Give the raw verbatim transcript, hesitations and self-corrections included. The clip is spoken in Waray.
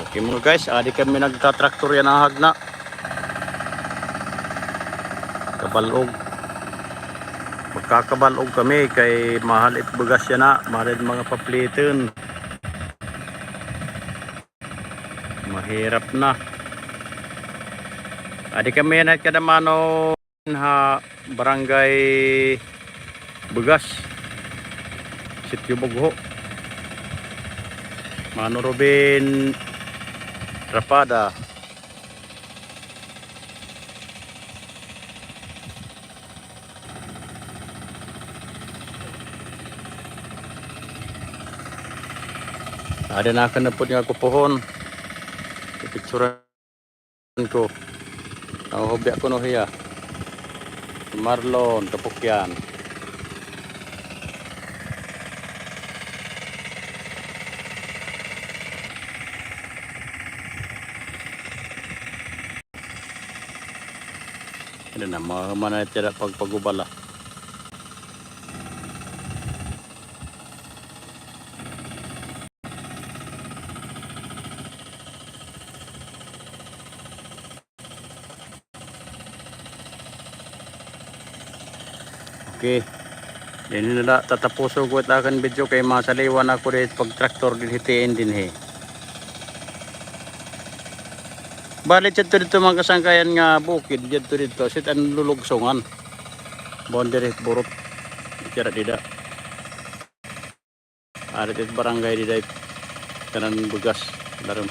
Okay, mga guys, adi kami nagtatraktor yana ha Jagna. Kabalog. Magkakabalog kami kay mahal it bugas yana, mahal it mga papliton. Mahirap na. Adi kami yana ha Kadamano. Ha Barangay Bugas, Sitio Bugho. Mano Ruben Rapada. Ada na kanapod nga kupuhon. Pipicturan ko. Nahuhubya kuno hiya. Si Marlon, Kapukyan. Ano na, mga manay tira pagpagubala. Okay. Dinhi na la tatapuso ko it akon video kay masaliwan ako diri pagtraktor dinhi tiin dinhi. Bali, didto, didto mga kasangkayan nga bukid, didto, didto, sit an lulugsongan. Boundary burot. Itira dida. Ari it barangay dida, tanan bugas. Larum.